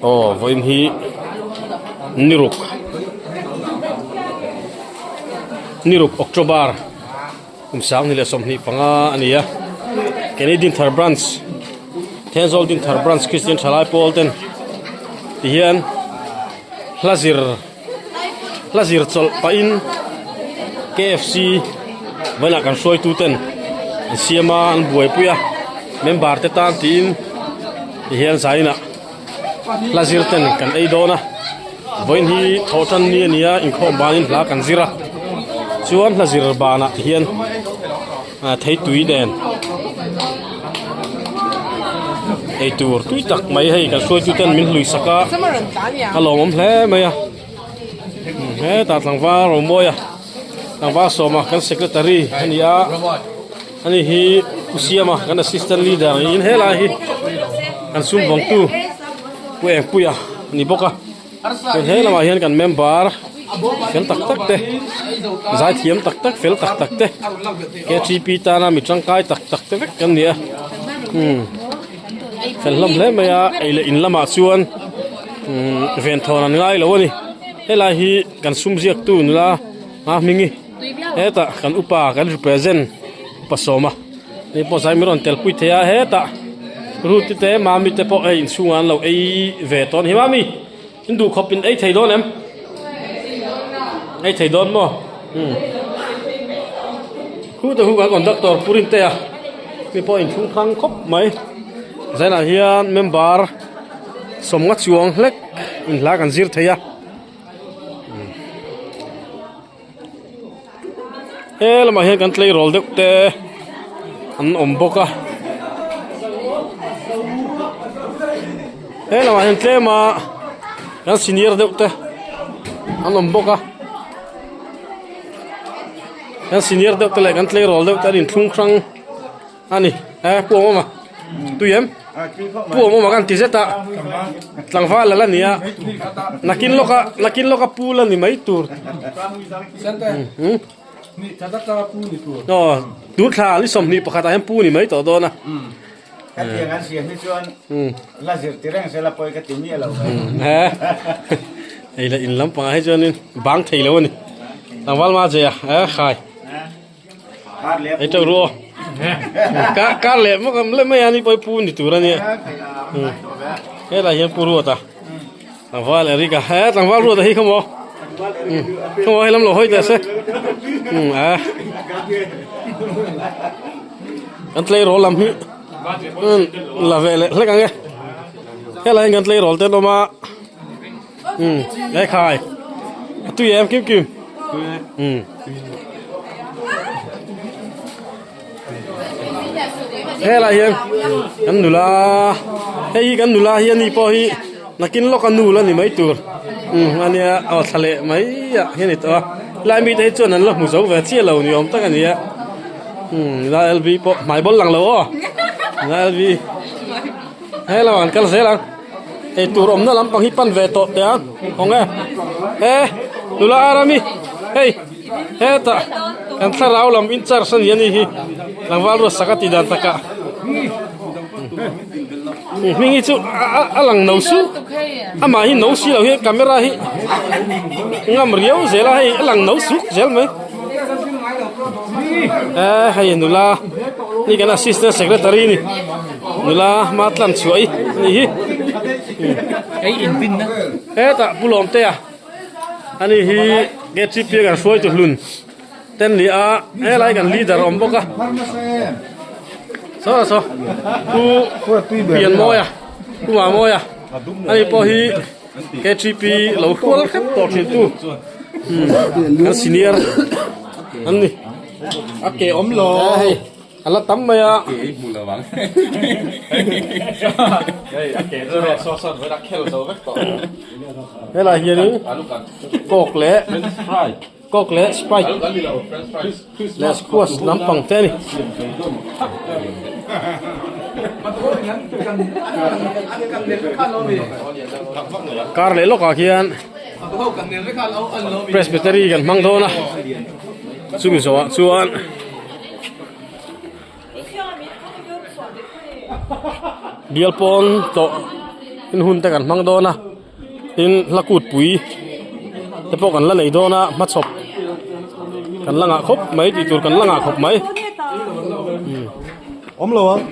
Aw vawiin hi niruk niruk October kum 2025 a ni a Kenny Dinthar branch Thenzawl Dinthar branch Kristian thalai pawl ten ti hian hla zir hla zir chawlh pahin KFC vawiinah kan hruaitu ten an siam a an buaipui a member te tan tiin ti hian zainah hla zir ten kan ei dawn a vawiin hi thawh tan ni a ni a inkhawm banin hla kan zir a chuan hla zir banah ti hian ah theitui nen eitur tui tak mai hei kan hruaitu ten min hlui sak a a lawmawm hle mai a hetah tlangval ro mawi a tlangval sawma kan secretary a ni a ani hi pu siama kan assistant leader niin helai hi kan sum vawngtu pu engpuia a ni bawk a chuan he lamah hian kan member fel tak tak te zaithiam tak tak fel tak tak te ktp tana mi tangkai tak tak te vek kan ni a umm fel hlawm hle mai a ei leh in lamah chuan umm venthawn an ngai lo a ni helai hi kan sum ziak tu nula a hming hi hetah kan upa kan represent upa sawma hei pawh zai min rawn tel pui thei a hetah ruti te mami te pawh hei inchhungah an lo ei ve tawh a ni mami in duh khawp in ei thei dawn em ei thei dawn maw umm khu te khu kan conductor pu rintea mi pawh inchhung thang khawp mai zainah hian member sawmnga chuang hlek inhla kan zir thei a. He lamah hian kan tleirawl deuh te an awm bawk a he lamah hian tlem a kan senior deuh te an awm bawk a kan senior deuh te leh kan tleirawl deuh te an inthlung hrang. A ni e pu awm awm a tui em pu awm awm a kan ti zet a tlangval la la ni a nakin lawka nakin lawka pu la ni mai tur aw tun thla ni 21 ah hian pu ni mai tawh dawn a hei la in lampangah hi chuanin bang thei lo a ni tlangval ma che a e khai. Ei teuh ru aw. Ka kar leh mawk am le mai a ni pawh hi pu ni tur a nia. Helai hian pu Ruata. Tlangval Eric a. He tlangval Ruata hi khawmaw. Khawmaw hei lam lo hawi teh se. A. Kan tleirawl lam hi la ve leh hlek ang e. Helai hian kan tleirawl te an awm a. He khai. A tui em kim kim. Helai hian kan nula hei hi kan nula hi ani pawh hi nakin lawka nu la ni mai tur ania aw thla leh mai ah hian a ni tawh a helai mite hi chuan an la hmu zo ve chiah lo ni awm tak a ni a nula lb pawh hmai bawl lang lo aw nula lb helai ah an kal zel ang. Eitur awmna lampang hi pan ve tawh teh a awng e he nula arami hei hetah kan thlarau lam in charge a ni a ni hi tlangval ruat sak a tih dan takah hming hi chu a lang no su amah hi no si lo hi camera hi ngam riau zel a hei a lang no suk zel mai e hei nula ni kan assistant secretary a ni. Nula hma tlan chhuah i ni hi. Ei in bin na. Hetah Pu Lawmtea ani hi KTP kan hruai tu hlun ten ni a helai kan leader awm bawk a. Saw saw Pu Pianmawia Pu Mamawia ani pawh hi KTP lo hrual hrep tawh thin tu kan senior an ni. A ke awm lo. A la tam mai a. Helai hianin coke leh coke leh sprite leh squash lampang te a ni. Kar leh lawkah khian presbytery kan hmang dawn a chumi zawhah chuan. Bial pawn tawh In hun te kan hmang dawn a tin hla kut pui te pawh kan la nei dawn a hmachhawp kan la ngah khawp mai tih tur kan la ngah khawp mai. Awm lo ang.